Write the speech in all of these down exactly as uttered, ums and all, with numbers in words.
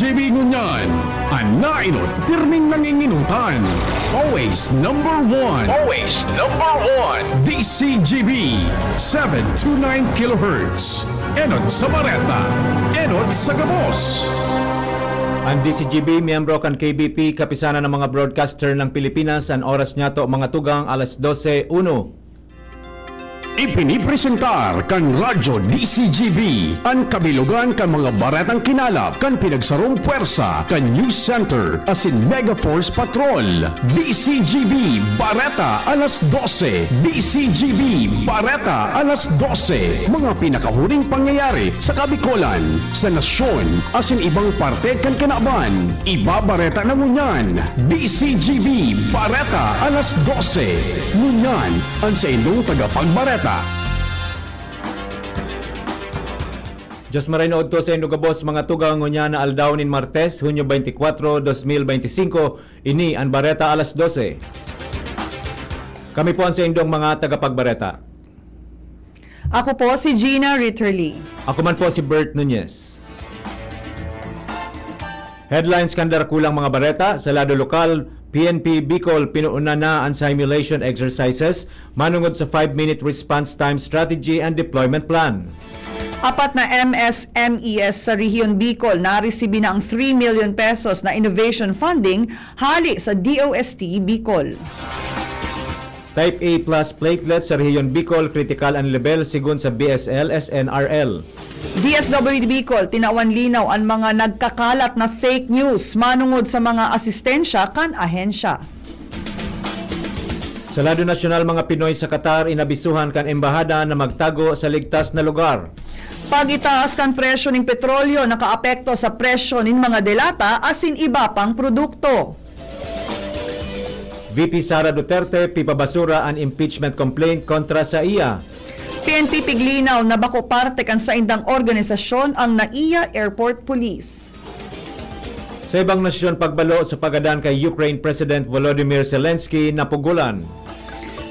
G B ngunyan, an naenot pirming nangingenotan. Always number one. Always number one. D C G B, seven two nine kilohertz. Enot sa bareta, enot sa gabos. Ang D C G B, miyembro kan K B P, Kapisanan ng mga Broadcaster ng Pilipinas, an oras niyato, mga tugang, alas dose uno. Ipinipresentar kan Radyo D C G B an kabilogan kan mga baretang kinalap kan pinagsarong pwersa kan News Center asin Mega Force Patrol. D C G B Bareta alas dose. D C G B Bareta alas dose. Mga pinakahuring pangyayari sa Kabikolan, sa nasyon, asin ibang parte kan kinaban. Ibabareta na ngunyan. D C G B Bareta alas dose. Ngunyan, an saindong tagapagbareta. Diyos maray na udto saindo gabos, mga tugang, ngunyan na aldaw nin Martes, Hunyo twenty-four, dos mil beintisinko, ini an Bareta alas dose. Kami po an saindong mga tagapagbareta. Ako po si Gina Ritterly. Ako man po si Bert Nunez. Headlines kan darakulang mga bareta. Sa lado lokal, P N P Bicol pinuuna na an simulation exercises manungod sa five-minute response time strategy and deployment plan. Apat na M S M Es sa Rehiyon Bicol naresibi na ang three million pesos na innovation funding hali sa D O S T Bicol. Type A plus platelets sa Rehiyon Bicol, kritikal an lebel sigon sa B S L S N R L. D S W D Bicol, tinawan linaw an mga nagkakalat na fake news manungod sa mga asistensya kan ahensya. Sa lado nasyonal, mga Pinoy sa Qatar inabisuhan kan embahada na magtago sa ligtas na lugar. Pag-itaas kan presyo nin petrolyo nakaapekto sa presyo nin mga delata asin iba pang produkto. V P Sara Duterte pipabasura an impeachment complaint kontra sa iya. P N P piglinaw na bako parte kan saindang organisasyon ang NAIA Airport Police. Sa ibang nasyon, pagbalo sa pagadan kay Ukraine President Volodymyr Zelensky napugulan.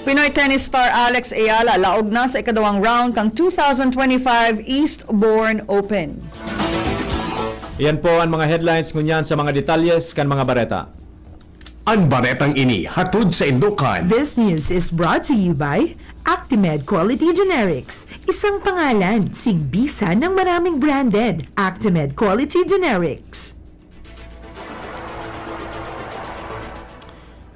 Pinoy tennis star Alex Ayala laog na sa ikadawang round kan two thousand twenty-five Eastbourne Open. Iyan po an mga headlines ngunyan. Sa mga detalyes kan mga bareta. An baretang ini hatod saindo kan. This news is brought to you by Actimed Quality Generics. Isang pangalan, sing bisa ng maraming branded. Actimed Quality Generics.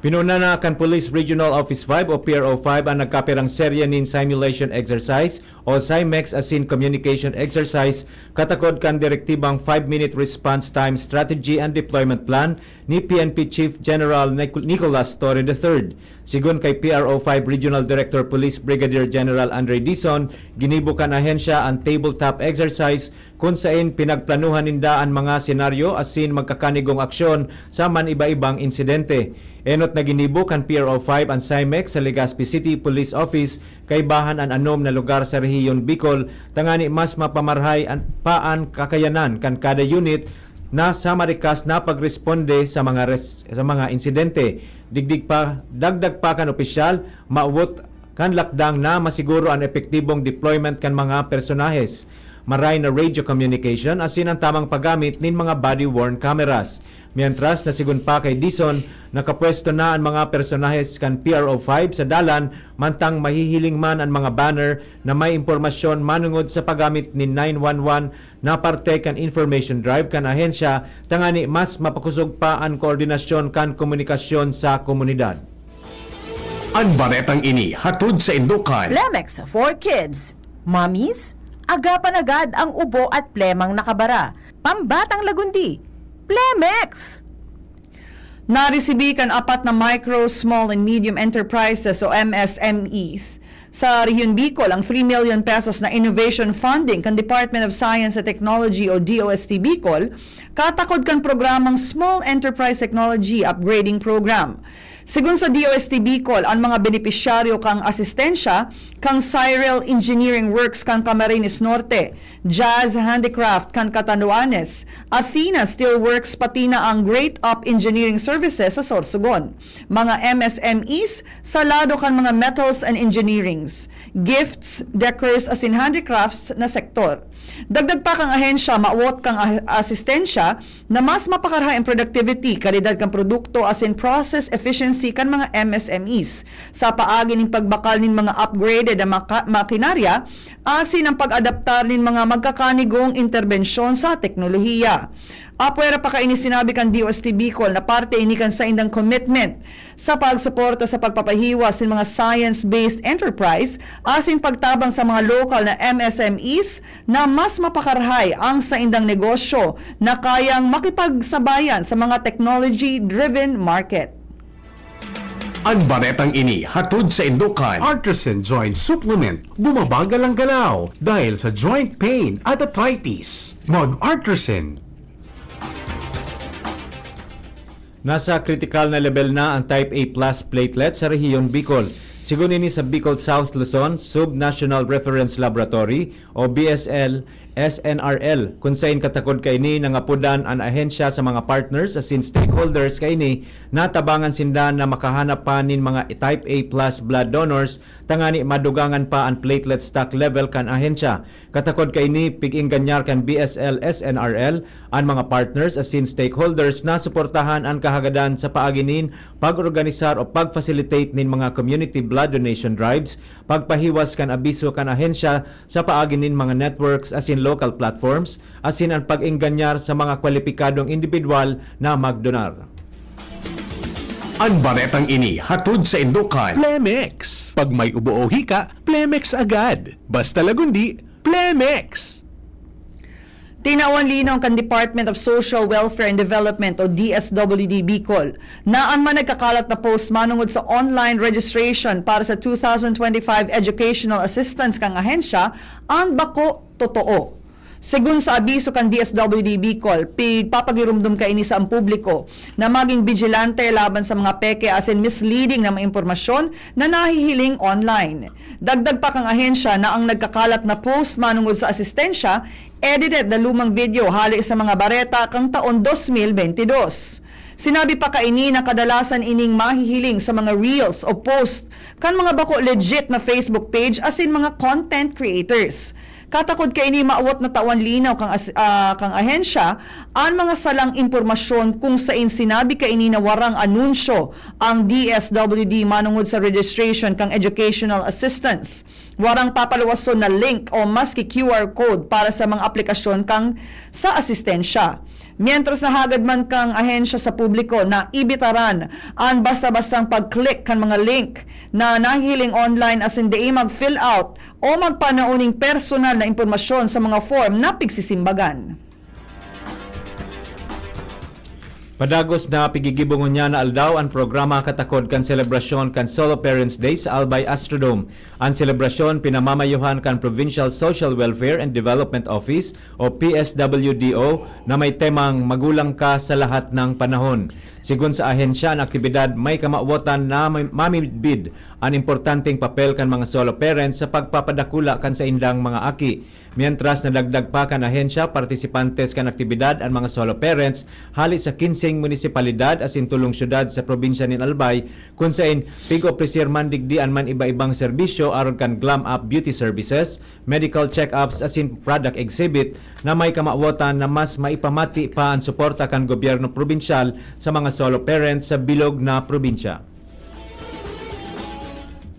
Pinuuna na kan Police Regional Office five o P R O five an nagkapirang serye nin simulation exercise o SIMEX asin communication exercise katakod kan direktibang five-minute response time strategy and deployment plan ni P N P Chief General Nic-, Nicolas Torre the third. Sigon kay P R O five Regional Director Police Brigadier General Andre Dizon, ginibo kan ahensya an tabletop exercise kun saen pinagplanuhan ninda an mga senaryo asin magkakanigong aksyon sa man-iba-ibang insidente. Enot na ginibo kan P R O five an SIMEX sa Legazpi City Police Office, kaibahan an anom na lugar sa Rehiyon Bicol, tangani mas mapamarhay an, pa an kakayanan kan kada unit na sa marikas na pagresponde sa mga res-, sa mga insidente. Digdig pa, dagdag pa kan opisyal, mawot kan lakdang na masiguro an epektibong deployment kan mga personahes, maray na radio communication asin an tamang paggamit nin mga body-worn cameras. Mientras na sigon pa kay Dizon, nakapwesto na an mga personahes kan P R O five sa dalan, mantang mahihiling man an mga banner na may impormasyon manungod sa paggamit nin nine one one na parte kan information drive kan ahensya, tangani mas mapakosog pa an koordinasyon kan komunikasyon sa komunidad. An baretang ini hatod saindo kan. Plemex for Kids. Mommies, agapan agad ang ubo at plemang nakabara. Pambatang lagundi, Plemex! Naresibi kan apat na Micro, Small and Medium Enterprises o M S M Es sa Rehiyon Bicol ang three million pesos na innovation funding kan Department of Science and Technology o D O S T Bicol, katakod kan programang Small Enterprise Technology Upgrading Program. Sigon sa D O S T Bicol, an mga benepisyaryo kan asistensya kan Cyril Engineering Works kan Camarines Norte, Jazz Handicraft kan Catanduanes, Athena Steelworks pati na ang Great Up Engineering Services sa Sorsogon. Mga M S M Es sa lado kan mga metals and engineering. gifts, decors asin handicrafts na sektor. Dagdag pa, kan ahensya mawot kan ah-, asistensya na mas mapakarahay an productivity, kalidad kan produkto asin process efficiency kan mga M S M Es sa paagi nin pagbakal nin mga upgraded na maka-, makinarya asin an pag-adaptar nin mga magkakanigong interbensyon sa teknolohiya. Apwera pa kaini, sinabi kan D O S T Bicol na parte ini kan saindang commitment sa pagsuporta sa pagpapahiwas nin mga science-based enterprise asin pagtabang sa mga lokal na M S M Es na mas mapakarahay ang saindang negosyo na kayang makipagsabayan sa mga technology-driven market. An baretang ini hatod saindo kan Artisan Joint Supplement. Bumabagal ang galaw dahil sa joint pain at arthritis. Mag-Artisan. Nasa kritikal na lebel na ang Type A plus platelet sa Rehiyon Bicol. Sigon ini sa Bicol South Luzon Sub-National Reference Laboratory o B S L S N R L, kun sain katakod kaini nangapodan an ahensya sa mga partners asin stakeholders kaini na tabangan sinda na makahanap pa nin mga Type A plus blood donors tangani madugangan pa an platelet stock level kan ahensya. Katakod kaini, pig-ingganyar kan B S L S N R L an mga partners asin stakeholders na suportahan an kahagadan sa paagi nin pag-organisar o pag-facilitate nin mga community blood donation drives, pagpahiwas kan abiso kan ahensya sa paagi nin mga networks asin local platforms, asin an pag-ingganyar sa mga kwalipikadong indibidwal na magdonar. An baretang ini hatod saindo kan Plemex. Pag may ubo o hika, Plemex agad. Basta Lagundi, Plemex! Tinawan linaw kan Department of Social Welfare and Development o D S W D Bicol na an mga nagkakalat na post manongod sa online registration para sa two thousand twenty-five educational assistance kan ahensya an bako totoo. Segun sa abiso kan D S W D Bicol, pigpapagiromdom kaini sa ang publiko na magin bigilante laban sa mga peke asin misleading na mga impormasyon na nahihiling online. Dagdag pa kan ahensya na ang nagkakalat na post manongod sa asistensya, edited na lumang video hale sa mga bareta kan taon dos mil benti dos. Sinabi pa kaini na kadalasan ining mahihiling sa mga reels o post kan mga bako legit na Facebook page asin mga content creators. Katakod kaini, mawot na tawan linaw kan as-, ah, kan ahensya an mga salang impormasyon kun sain sinabi kaini na warang anunsyo ang D S W D manongod sa registration kan educational assistance. Warang papaluwason na link o maski Q R code para sa mga aplikasyon kan sa asistensya. Mientras, nahagad man kan ahensya sa publiko na ibitaran an basta-bastang pag-click kan mga link na nahihiling online asin dai mag-fill out o magpanao nin personal na impormasyon sa mga form na pigsisimbagan. Padagos na piggigibo ngunyan na aldaw an programa katakod kan selebrasyon kan Solo Parents Day sa Albay Astrodome. An selebrasyon pinamamayohan kan Provincial Social Welfare and Development Office o P S W D O na may temang Magulang Ka sa Lahat ng Panahon. Sigon sa ahensya, an aktibidad may kamawotan na may-, mamidbid an importanteng papel kan mga solo parents sa pagpapadakula kan saindang mga aki. Mientras, nadagdag pa kan ahensya, partisipantes kan aktibidad an mga solo parents hali sa kinseng munisipalidad asin tolong syudad sa probinsya nin Albay, kun sain pig-opreser man digdi an man iba-ibang serbisyo arog kan Glam Up Beauty Services, medical check-ups asin product exhibit na may kamawotan na mas maipamati pa an suporta kan gobyerno probinsyal sa mga solo parents sa bilog na probinsya.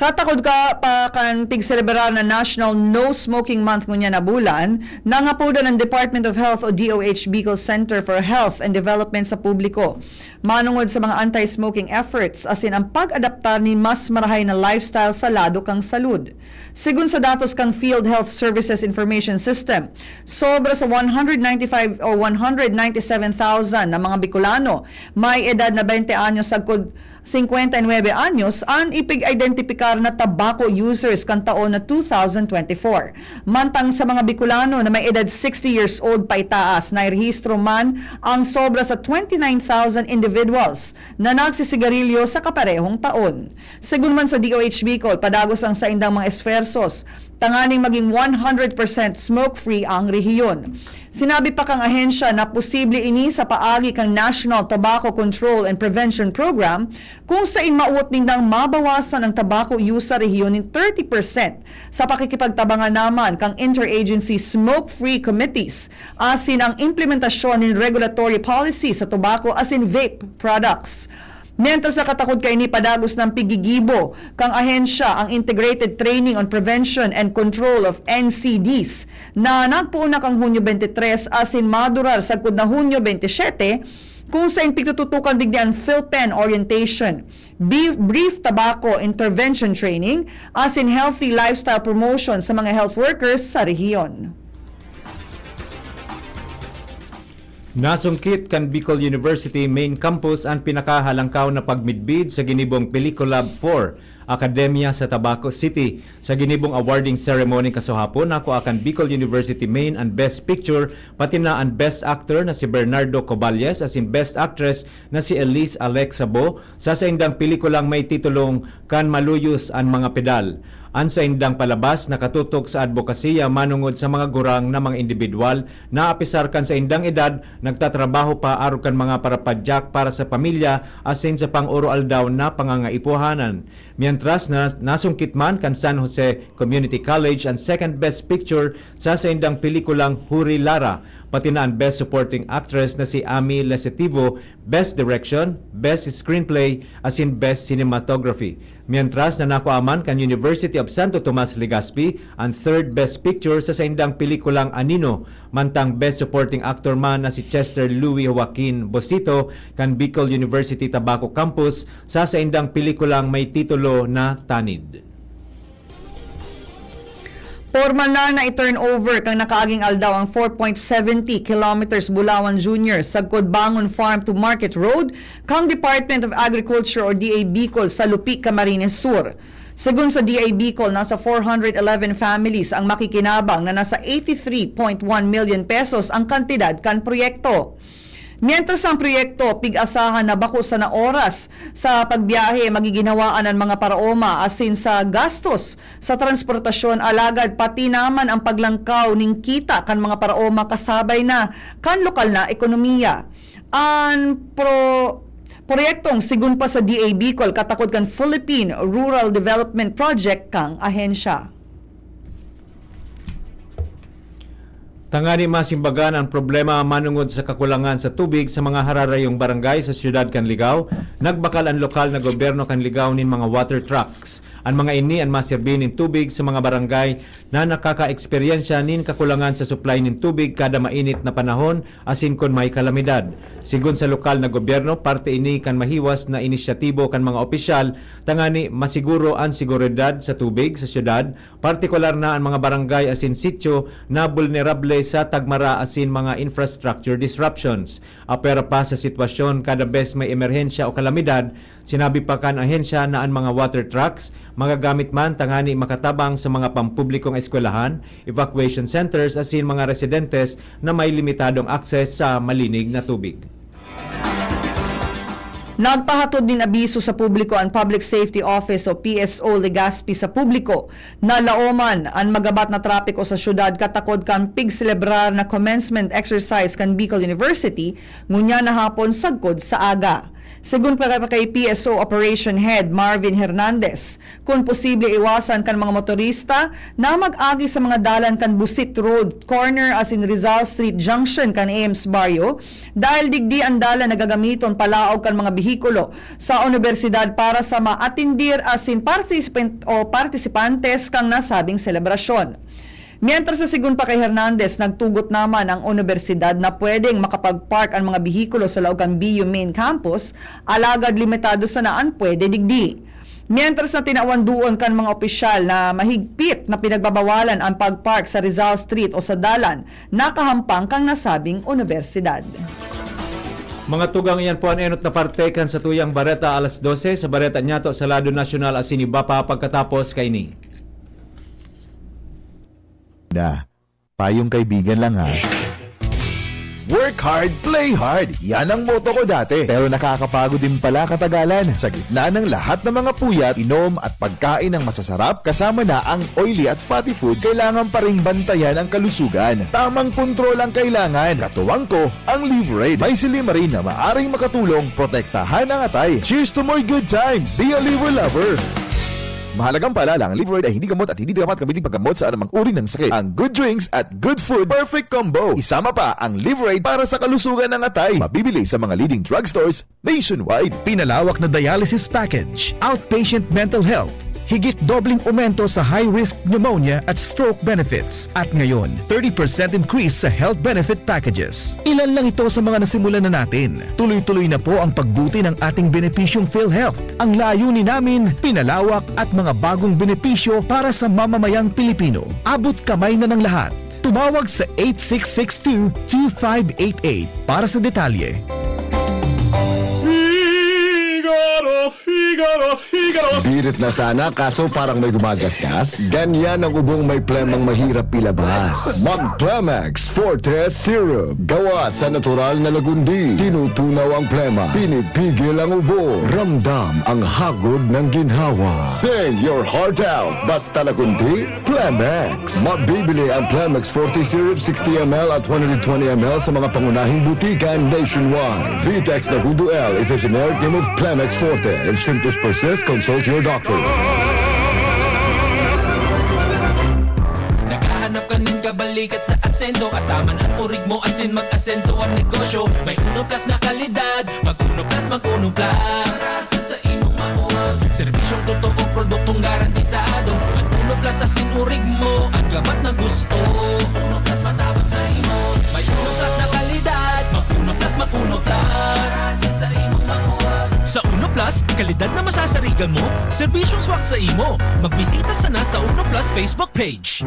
Katakod ka pa kan pigselebrar na National No Smoking Month ngunyan na bulan, nangapodan ang Department of Health o D O H Bicol Center for Health and Development sa publiko manongod sa mga anti-smoking efforts asin ang pag-adaptar nin mas marahay na lifestyle sa lado kan salud. Sigon sa datos kan Field Health Services Information System, sobra sa one hundred ninety-five o one hundred ninety-seven thousand na mga Bicolano may edad na twenty anyos sagkod singkwenta y nuebe anyos an ipig-identipikar na tobacco users kan taon na two thousand twenty-four. Mantang sa mga Bicolano na may edad sixty years old paitaas, nairehistro man ang sobra sa twenty-nine thousand individuals na nagsisigarilyo sa kaparehong taon. Sigon man sa D O H Bicol, padagos ang saindang mga esfuersos tanganing maging one hundred percent smoke-free ang rehiyon. Sinabi pa kan ahensya na posible ini sa paagi kan National Tobacco Control and Prevention Program kung sain mawot nindang mabawasan ang tobacco use sa rehiyon nin thirty percent sa pakikipagtabangan naman kan interagency smoke-free committees asin ang implementasyon nin regulatory policy sa tobacco asin vape products. Mientras nakatakod kaini, padagos nang piggigibo kan ahensya ang Integrated Training on Prevention and Control of N C Ds na nagpoon na kan Hunyo twenty-three asin madurar sagkod na Hunyo twenty-seven, kung sain pigtututukan digdi an PhilPEN orientation, brief, brief tobacco intervention training, asin healthy lifestyle promotion sa mga health workers sa rehiyon. Nasungkit kan Bicol University Main Campus an pinakahalangkaw na pagmidbid sa ginibong Pelikulang for Academia sa Tabaco City. Sa ginibong awarding ceremony kasuhapon, nakua kan Bicol University Main an Best Picture, pati na an Best Actor na si Bernardo Coballes asin Best Actress na si Elise Alexa Bo sa saindang pelikulang may titulong Kan Maluyos an Mga Pedal. An saindang palabas nakatutok sa adbokasiya manongod sa mga gurang na mga indibidwal na apisar kan saindang edad, nagtatrabaho pa arog kan mga parapadyak para sa pamilya asin sa pang-oroaldaw na pangangaipuhanan. Mientras na nasungkit man kan San Jose Community College an second best picture sa saindang pelikulang Huri Lara, pati na an best supporting actress na si Ami Lesetivo, best direction, best screenplay, asin best cinematography. Mientras na nakua man kan University of Santo Tomas Legazpi an third best picture sa saindang pelikulang Anino, mantang best supporting actor man na si Chester Louis Joaquin Bosito kan Bicol University Tabaco Campus sa saindang pelikulang may titulo na Tanid. Pormal na na i-turnover kan nakaaging aldaw ang four point seventy kilometers Bulawan Junior sagkod Bangon Farm to Market Road kan Department of Agriculture or D A Bicol sa Lupi, Camarines Sur. Segun sa D A Bicol, nasa four hundred eleven families ang makikinabang na nasa eighty-three point one million pesos ang kantidad kan proyekto. Mientras ang proyekto, pig-asahan na bako sana oras sa pagbiyahe magiginhawaan an mga paraoma asin sa gastos sa transportasyon, alagad pati naman ang paglangkaw nin kita kan mga paraoma kasabay na kan lokal na ekonomiya. An pro-, proyektong, segun pa sa D A Bicol, katakod kan Philippine Rural Development Project kan ahensya. Tangani masimbagan an problema manongod sa kakulangan sa tubig sa mga hararayong barangay sa siyudad kan Ligao, nagbakal an lokal na gobyerno kan Ligao nin mga water trucks. An mga ini an masirbi nin tubig sa mga barangay na nakakaeksperyensya nin kakulangan sa supply nin tubig kada mainit na panahon asin kun may kalamidad. Segun sa lokal na gobyerno, parte ini kan mahiwas na inisyatibo kan mga opisyal tangani masiguro an seguridad sa tubig sa siyudad, partikular na an mga barangay asin sityo na bulnerable sa tagmara asin mga infrastructure disruptions. Apwera pa sa sitwasyon kada bes may emerhensya o kalamidad, sinabi pa kan ahensya na an mga water trucks magagamit man tangani makatabang sa mga pampublikong eskwelahan, evacuation centers asin mga residentes na may limitadong access sa malinig na tubig. Nagpahatod nin abiso sa publiko an Public Safety Office o P S O Legazpi sa publiko na laoman an magabat na trapiko sa syudad katakod kan pigselebrar na commencement exercise kan Bicol University ngunyan na hapon sagkod sa aga. Segun pa kay P S O Operation Head Marvin Hernandez, kun posible iwasan kan mga motorista na mag-agi sa mga dalan kan Busit Road corner asin Rizal Street junction kan Ames Barrio, dahil digdi an dalan na gagamiton palaog kan mga behikulo sa unibersidad para sa maatindir asin participant o partisipantes kan nasabing selebrasyon. Mientras sa segun pa kay Hernandez, nagtugot naman ang unibersidad na pwedeng makapag-park an mga behikulo sa laog kan B U Main Campus, alagad limitado sana an pwede digdi. Mientras na tinawan duon kan mga opisyal na mahigpit na pinagbabawalan ang pag-park sa Rizal Street o sa dalan nakahampang kan nasabing unibersidad. Mga tugang, iyan po an enot na parte kan satuyang bareta alas dose. Sa bareta niyato sa lado nasyonal asin iba pa pagkatapos kaini. Da. Payong kaibigan lang, ha. Work hard, play hard. Yan ang motto ko dati. Pero nakakapagod din pala katagalan. Sa gitna ng lahat ng mga puyat, inom at pagkain ng masasarap, kasama na ang oily at fatty foods, kailangan pa ring bantayan ang kalusugan. Tamang kontrol ang kailangan. Katuwang ko, ang Livraid. May silymarin na maaring makatulong protektahan ang atay. Cheers to more good times! Be a Liver Lover! Mahalagang paalala, ang Livraid ay hindi gamot at hindi dapat gamitin paggamot sa anumang uri ng sakit. Ang good drinks at good food, perfect combo. Isama pa ang Livraid para sa kalusugan ng atay. Mabibili sa mga leading drugstores nationwide. Pinalawak na dialysis package, outpatient mental health, higit dobleng aumento sa high-risk pneumonia at stroke benefits. At ngayon, thirty percent increase sa health benefit packages. Ilan lang ito sa mga nasimulan na natin. Tuloy-tuloy na po ang pagbuti ng ating benepisyong PhilHealth. Ang layunin namin, pinalawak at mga bagong benepisyo para sa mamamayang Pilipino. Abot kamay na ng lahat. Tumawag sa eight six six two, two five eight eight para sa detalye. Figaro, Figaro, Figaro. Birit na sana, kaso parang may gumagasgas. Ganyan ang ubong may plemang mahirap ilabas. Mag Plemex Forte Syrup. Gawa sa natural na lagundi. Tinutunaw ang plema. Pinipigil ang ubo. Ramdam ang hagod ng ginhawa. Sing your heart out. Basta lagundi, Plemex. Mabibili ang Plemex Forte Syrup sixty M L at one hundred twenty M L sa mga pangunahing butika nationwide. Vitex Nagudo L is a generic name of Plemex Forte. If symptoms persist, consult your doctor. Naghahanap ka nin kabalikat sa asenso, at taman an orig mo asin mag-asenso ang negosyo. May Uno Plus na kalidad, mag Uno Plus, mag Uno Plus. Sa, sa imong mauwag. Serbisyong totoo, produktong garantisado. Mag Uno Plus asin orig mo, an gabat na gusto. Uno Plus matabang sa imo. May Uno Plus na kalidad, mag Uno Plus, mag Uno Plus. Sa, sa imong mauwag. Sa Uno Plus, kalidad na masasarigan mo, serbisyong swak sa imo. Magbisita sana sa Uno Plus Facebook page.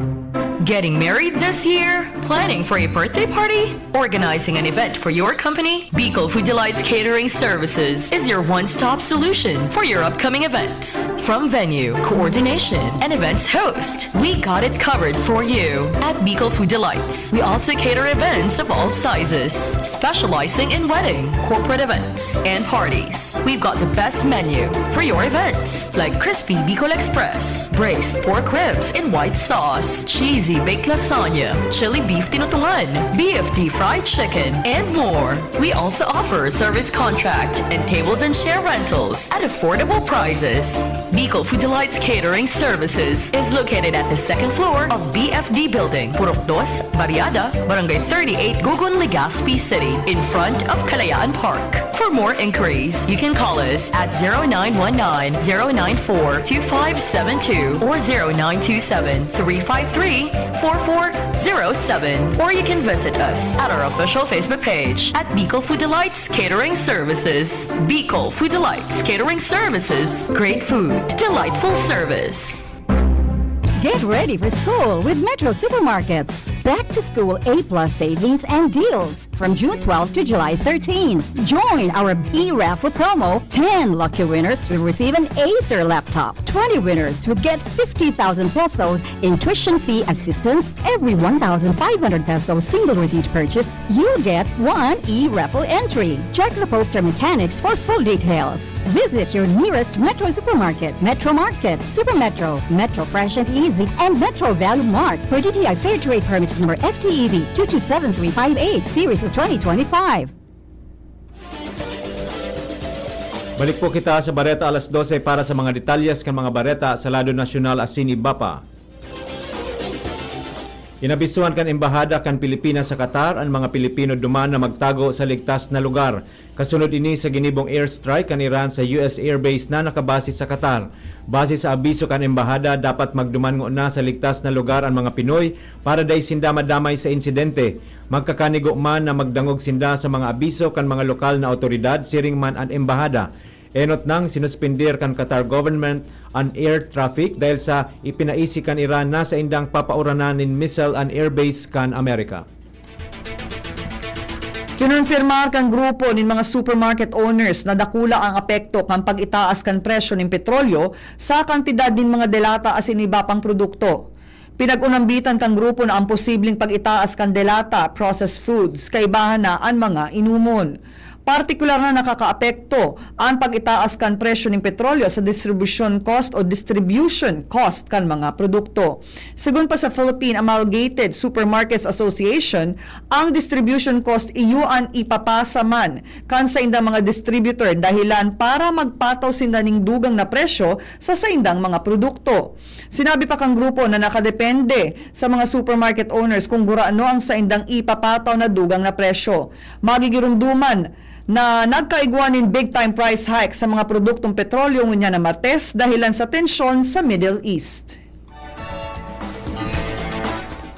Getting married this year? Planning for a birthday party? Organizing an event for your company? Bicol Food Delights Catering Services is your one-stop solution for your upcoming events. From venue, coordination, and events host, we got it covered for you. At Bicol Food Delights, we also cater events of all sizes, specializing in wedding, corporate events, and parties. We've got the best menu for your events, like crispy Bicol Express, braised pork ribs in white sauce, cheesy baked lasagna, chili beef tinutungan, B F T fried chicken, and more. We also offer service contract and tables and chair rentals at affordable prices. Bicol Food Delights Catering Services is located at the second floor of B F D Building, Purok Dos, Barriada, Barangay thirty-eight, Gogon, Legazpi City, in front of Kalayaan Park. For more inquiries, you can call us at zero nine one nine, zero nine four, two five seven two or zero nine two seven, three five three, four four zero seven. Or you can visit us at our official Facebook page at Bicol Food Delights Catering Services. Bicol Food Delights Catering Services. Great food, delightful service. Get ready for school with Metro Supermarkets. Back to school A plus savings and deals from June twelve to July thirteen. Join our e-raffle promo. Ten lucky winners will receive an Acer laptop. Twenty winners will get fifty thousand pesos in tuition fee assistance. Every one thousand five hundred pesos single receipt purchase, you'll get one e-raffle entry. Check the poster mechanics for full details. Visit your nearest Metro Supermarket, Metro Market, Super Metro, Metro Fresh and Easy, and Metro Value Mart per D T I Fair Trade Permit number F T E B two two seven three five eight, series of twenty twenty-five. Balik po kita sa bareta alas dose para sa mga detalyes kan mga bareta sa lado nasyonal asin iba pa. Inabisuhan kan Embahada kan Pilipinas sa Qatar an mga Pilipino duman na magtago sa ligtas na lugar. Kasunod ini sa ginibong airstrike kan Iran sa U S airbase na nakabase sa Qatar. Base sa abiso kan Embahada, dapat magduman ngona sa ligtas na lugar an mga Pinoy para dai sinda madamay sa insidente. Magkakanigo man na magdangog sinda sa mga abiso kan mga lokal na awtoridad, siring man an Embahada. Enot nang sinuspender kan Qatar government an air traffic dahil sa ipinaisi kan Iran na saindang papauranan nin missile an airbase kan Amerika. Kinonfirmar kan grupo nin mga supermarket owners na dakula ang apekto kan pag-itaas kan presyo nin petrolyo sa kantidad nin mga delata asin iba pang produkto. Pinag-unambitan kan grupo na ang posibleng pag-itaas kan delata, processed foods, kaibahan na an mga inumon. Partikular na nakakaapekto an pag-itaas kan presyo nin petrolyo sa distribution cost o distribution cost kan mga produkto. Segun pa sa Philippine Amalgamated Supermarkets Association, ang distribution cost iyo an ipapasa man kan saindang mga distributor dahilan para magpataw sinda ning dugang na presyo sa saindang mga produkto. Sinabi pa kan grupo na nakadepende sa mga supermarket owners kung gurano ang saindang ipapataw na dugang na presyo. Magigiromdoman na nagkaigwa nin big time price hike sa mga produktong petrolyo ngunyan na Martes dahilan sa tensyon sa Middle East.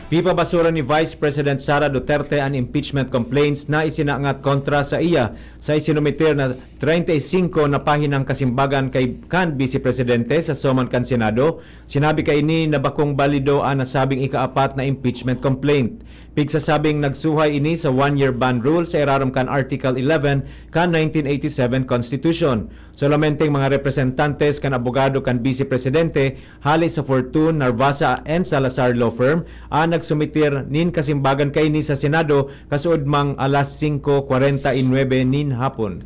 Pipabasura ni Vice President Sara Duterte an impeachment complaints na isinangat kontra sa iya sa isinumiter na treinta y cinco na pahinang kasimbagan kay kan Bise Presidente sa suman kan Senado. Sinabi kaini na bakong balido an nasabing ikaapat na impeachment complaint. Pigsasabing nagsuhay ini sa one-year ban rule sa irarom kan Article eleven kan nineteen eighty-seven Constitution. Solomenteng mga representantes kan abogado kan Bise Presidente hale sa Fortun, Narvasa and Salazar Law Firm an nagsumitir nin kasimbagan kaini sa Senado kasuod mang alas singko kwarenta y nuebe nin hapon.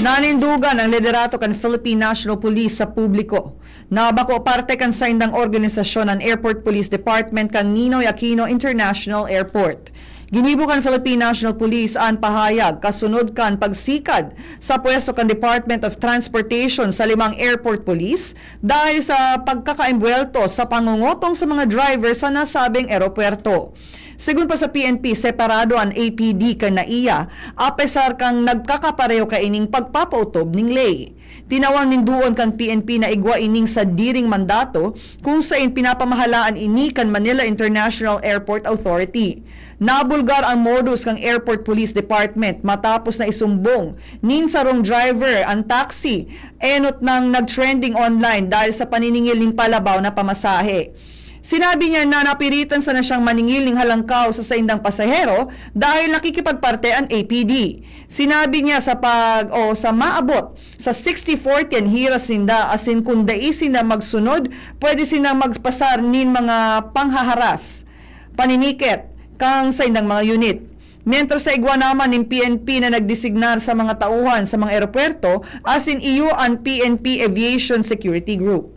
Nanindugan ang liderato kan Philippine National Police sa publiko na bako parte kan saindang organisasyon an Airport Police Department kan Ninoy Aquino International Airport. Ginibo kan Philippine National Police an pahayag kasunod kan pagsikad sa pwesto kan Department of Transportation sa limang airport police dahil sa pagkakaembwelto sa pangungutong sa mga driver sa nasabing eropuwerto. Segun pa sa P N P, separado an A P D kan NAIA, apesar kan nagkakapareho kaining pagpapautob nin ley. Tinawan nindoon kan P N P na igwa ining sadiring mandato kung sain pinapamahalaan ini kan Manila International Airport Authority. Nabulgar ang modus kan Airport Police Department matapos na isumbong nin sarong driver an taxi, enot nang nag-trending online dahil sa paniningil nin palabaw na pamasahe. Sinabi niya na napiritan sana siyang maningil nin halangkaw sa saindang pasahero dahil nakikipagparte an A P D. Sinabi niya sa pag, o sa maabot sa sixty forty an hiras ninda, asin kun dai sinda magsunod, pwede sindang magpasar nin mga panghaharas, paniniket, kan saindang mga unit. Mientras na igwa naman nin P N P na nagdesignar sa mga tauhan sa mga eropuwerto, asin iyo an P N P Aviation Security Group.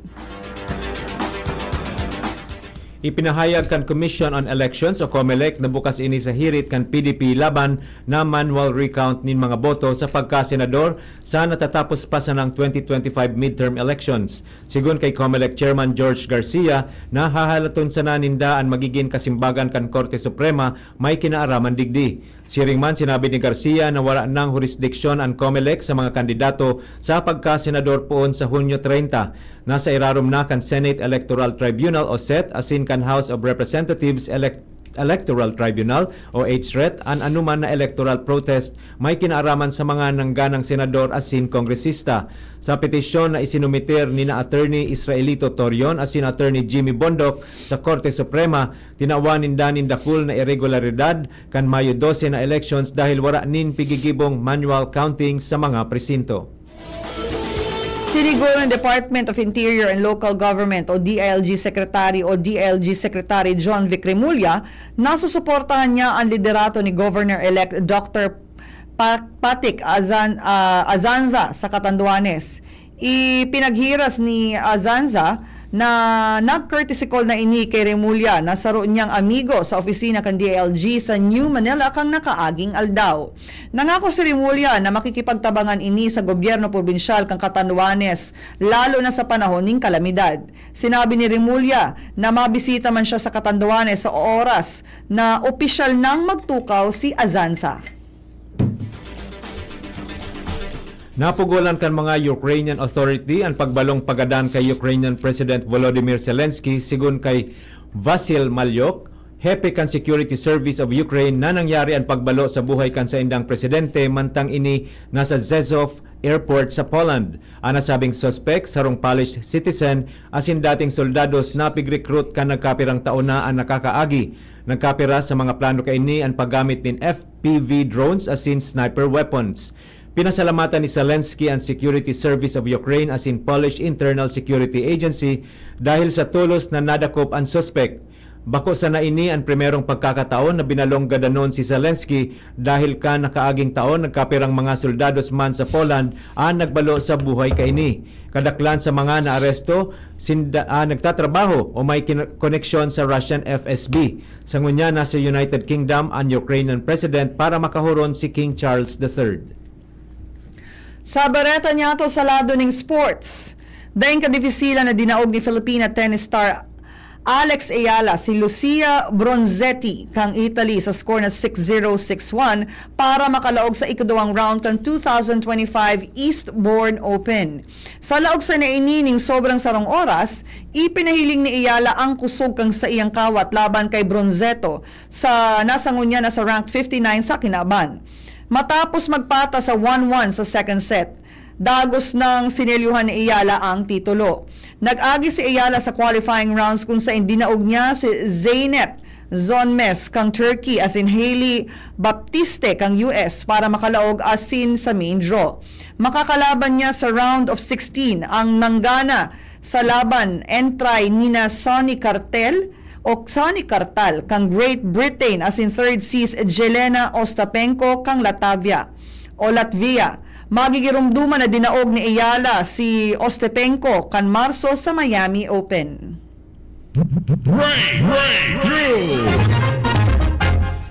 Ipinahayag kan Commission on Elections o COMELEC na bukas ini sa hirit kan P D P laban na manual recount nin mga boto sa pagkasenador sa natatapos pa sanang twenty twenty-five midterm elections. Segun kay COMELEC Chairman George Garcia, na hahalaton sana ninda an magigin kasimbagan kan Korte Suprema may kinaaraman digdi. Siring man, sinabi ni Garcia na wala nang hurisdiksyon an COMELEC sa mga kandidato sa pagkasenador poon sa Hunyo treinta. Nasa irarom na kan Senate Electoral Tribunal o set asin kan House of Representatives Elec-, Electoral Tribunal o HRET an anoman na electoral protest may kinaaraman sa mga nangganang senador asin kongresista. Sa petisyon na isinumiter nina Attorney Israelito Torion asin Attorney Jimmy Bondoc sa Korte Suprema, tinawan ninda nin dakul na iregularidad kan Mayo dose na elections dahil wara nin pigigibong manual counting sa mga presinto. Siniguro ng Department of Interior and Local Government o D I L G Secretary o D I L G Secretary John Vic Remulla na susuportahan niya ang liderato ni Governor-elect Doctor Pa-, Patrick Azan-, ah, Azanza sa Catanduanes. Ipinaghiras ni Azanza na nag-courtesy call na ini kay Remulla na saro niyang amigo sa opisina kan D I L G sa New Manila kan nakaaging aldaw. Nangako si Remulla na makikipagtabangan ini sa gobyerno probinsyal kan Catanduanes, lalo na sa panahon nin kalamidad. Sinabi ni Remulla na mabisita man siya sa Catanduanes sa oras na opisyal nang magtukaw si Azanza. Napugolan kan mga Ukrainian authority an pagbalong pagadan kay Ukrainian President Volodymyr Zelensky, segun kay Vasyl Malyuk, hepe kan Security Service of Ukraine, na nangyari an pagbalo sa buhay kan saindang presidente mantang ini nasa Zhezov Airport sa Poland. An nasabing suspek, sarong Polish citizen, asin dating soldados na pig-recruit kan nagkapirang taon na an nakakaagi. Nagkapira sa mga plano kaini an paggamit nin F P V drones asin sniper weapons. Pinasalamatan ni Zelensky an Security Service of Ukraine asin Polish Internal Security Agency dahil sa tolos na nadakop an suspek. Bako sana ini an primerong pagkakataon na binalong gadanon si Zelensky dahil kan nakaaging taon nagkapirang mga soldados man sa Poland an nagbalo sa buhay kaini. Kadaklan sa mga naaresto, sinda, ah, nagtatrabaho o may kine-, koneksyon sa Russian F S B. Sa ngunyan, nasa United Kingdom an Ukrainian President para makahuron si King Charles the Third. Sa bareta niyato sa lado ning sports, daing kadifisilan na dinaog ni Filipina tennis star Alex Ayala si Lucia Bronzetti kang Italy sa score na six zero, six one para makalaog sa ikaduwang round kan two thousand twenty-five Eastbourne Open. Sa laog sana ini ning sobrang sarong oras, ipinahiling ni Ayala ang kusog kan saiyang kawat laban kay Bronzeto sa nasa ngunyan na sa rank fifty-nine sa kinaban. Matapos magpata sa one one sa second set, dagos nang sinelyuhan ni Ayala ang titulo. Nag-agi si Ayala sa qualifying rounds kung sain dinaog niya si Zeynep Zonmes kang Turkey asin Hailey Baptiste kang U S para makalaog asin sa main draw. Makakalaban niya sa round of sixteen ang nanggana sa laban entry nina Sonny Cartel o Sonny Cartal kang Great Britain asin third seeds Jelena Ostapenko kang Latavia o Latvia. Magigirumduman na dinaog ni Ayala si Ostapenko kan Marso sa Miami Open. Break, breakthrough!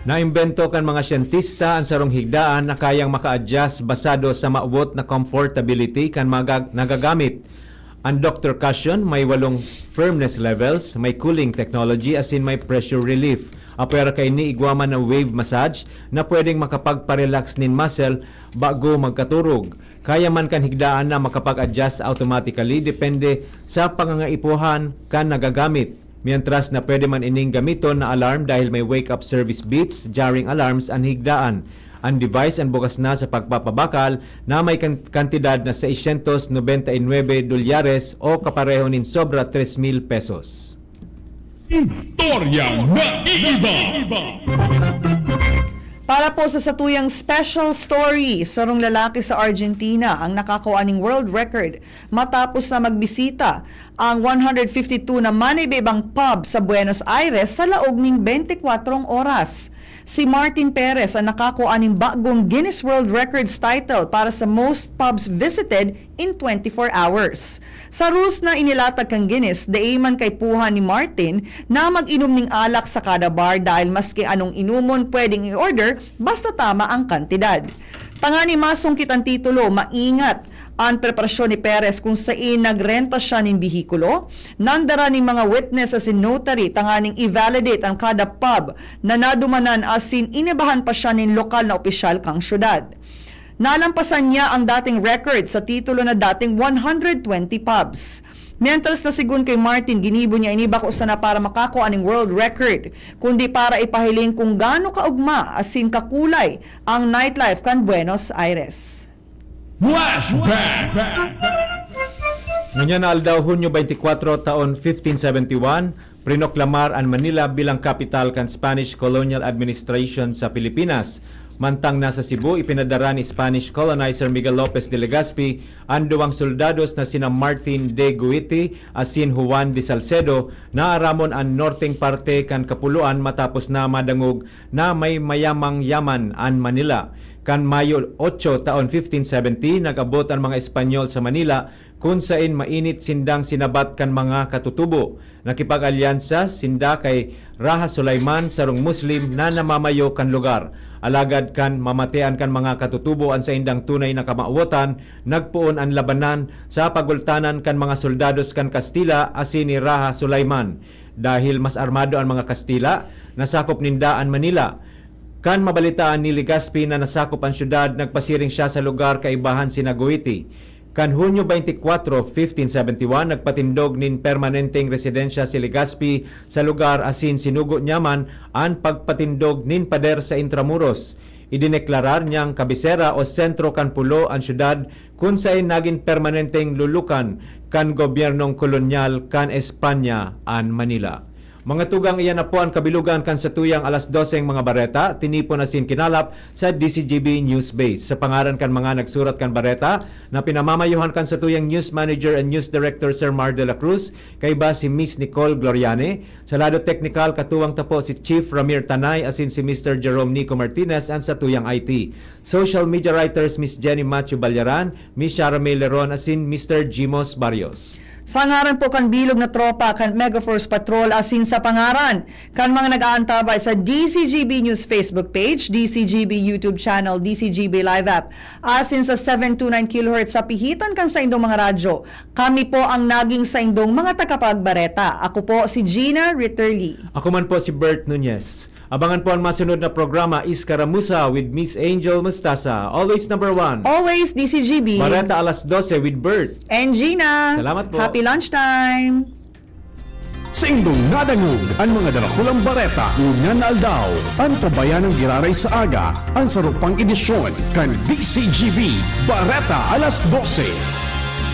Naimbento kan mga siyentista an sarong higdaan na kayang maka-adjust basado sa mawot na comfortability kan mga nagagamit. An Doctor Cushion may walong firmness levels, may cooling technology asin may pressure relief. Apwera kaini igwa man na wave massage na pwedeng makapagpa-relax nin muscle bago magkaturog. Kaya man kan higdaan na makapag-adjust automatically depende sa pangangaipuhan kan nagagamit. Mientras na pwede man ining gamiton na alarm dahil may wake-up service beeps, jarring alarms an higdaan. An device an bukas na sa pagpapabakal na may kan-, kantidad na seiscientos nobenta y nuebe dolyares o kapareho nin sobra tres mil pesos. Istoryang naiiba. Para po sa satuyang special story, sarong lalaki sa Argentina ang nakakua ning world record matapos na magbisita ang one hundred fifty-two na manibebang pub sa Buenos Aires sa laog ning twenty-four oras. Si Martin Perez ang nakakua ning bagong Guinness World Records title para sa most pubs visited in twenty-four hours. Sa rules na inilatag kan Guinness, dai man kaipuhan ni Martin na mag-inom ning alak sa kada bar dahil maski anong inumon pwedeng i-order basta tama ang kantidad. Tanganing masungkit an titulo, maingat an preparasyon ni Perez kung sain nagrenta siya nin behikulo, nandara nin mga witness asin notary tanganing i-validate an kada pub na nadumanan asin inibahan pa siya nin lokal na opisyal kan syudad. Nalampasan niya ang dating record sa titulo na dating one hundred twenty pubs. Mientras na sigon kay Martin, ginibo niya ini bako sana para makakua ning world record, kundi para ipahiling kung gaano kaugma asin kakulay ang nightlife kan Buenos Aires. Flashback! Ngunyan na aldaw, Hunyo twenty-four, taon fifteen seventy-one, prinoklamar an Manila bilang kapital kan Spanish Colonial Administration sa Pilipinas. Mantang nasa Cebu, ipinadara ni Spanish colonizer Miguel Lopez de Legazpi an duwang soldados na sina Martin de Goiti asin Juan de Salcedo na aramon an norteng parte kan Kapuluan matapos na madangog na may mayamang yaman an Manila. Kan Mayo otso, taon fifteen seventy, nag-abot an mga Espanyol sa Manila, kun saen mainit sindang sinabat kan mga katutubo. Nakipag-alyansa sinda kay Raja Sulaiman, sarong Muslim na namamayo kan lugar. Alagad kan mamatean kan mga katutubo an saindang tunay na kamawotan, nagpoon an labanan sa pagultanan kan mga soldados kan Kastila asin ni Raja Sulaiman. Dahil mas armado an mga Kastila, nasakop ninda an Manila. Kan mabalitaan ni Legazpi na nasakop an syudad, nagpasiring siya sa lugar kaibahan sina Goiti. Kan Hunyo twenty-four, fifteen seventy-one, nagpatindog nin permanenteng residensya si Legazpi sa lugar asin sinugo niya man an pagpatindog nin pader sa Intramuros. Idineklarar niyang kabisera o sentro kan pulo an syudad kun saen nagin permanenteng lulukan kan gobyernong kolonyal kan Espanya an Manila. Mga tugang, iyan na po an kabilugan kan satuyang alas doseng mga bareta, tinipon asin kinalap sa D C G B News Base. Sa pangaran kan mga nagsurat kan bareta na pinamamayohan kan satuyang News Manager and News Director, Sir Mar de la Cruz, kaiba si Miss Nicole Gloriane. Sa lado teknikal, katuwang ta po si Chief Ramir Tanay asin si Mister Jerome Nico Martinez, an satuyang I T. Social media writers, Miss Jenny Machu Balyaran, Miss Shara May Leron asin Mister Jimos Barrios. Sa ngaran po kan bilog na tropa kan Megaforce Patrol asin sa pangaran kan mga nag-aantabay sa D C G B News Facebook page, D C G B YouTube channel, D C G B Live app, asin sa seven two nine kilohertz sa pihitan kan saindong mga radyo, kami po ang naging saindong mga tagapagbareta. Ako po si Gina Ritterly. Ako man po si Bert Nunez. Abangan po ang masunod na programa, Iskaramuza with Miss Angel Mustasa. Always number one. Always D C G B. Bareta alas dose with Bert. And Gina. Salamat po. Happy lunchtime. Saindong nadangog an mga darakulang bareta ngunyan na aldaw. Antabayan an giraray sa aga, an saro pang edisyon kan D C G B Bareta alas dose.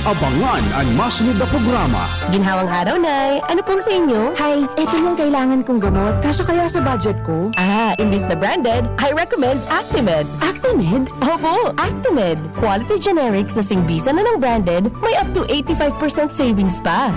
Abangan an masunod na programa. Ginhawang araw, Nay! Ano pong sa inyo? Hay, eto yung kailangan kong gamot. Kasya kaya sa budget ko? Ah, imbis na branded, I recommend Actimed. Actimed? Opo, Actimed. Quality generics na singbisan na ng branded, may up to eighty-five percent savings pa.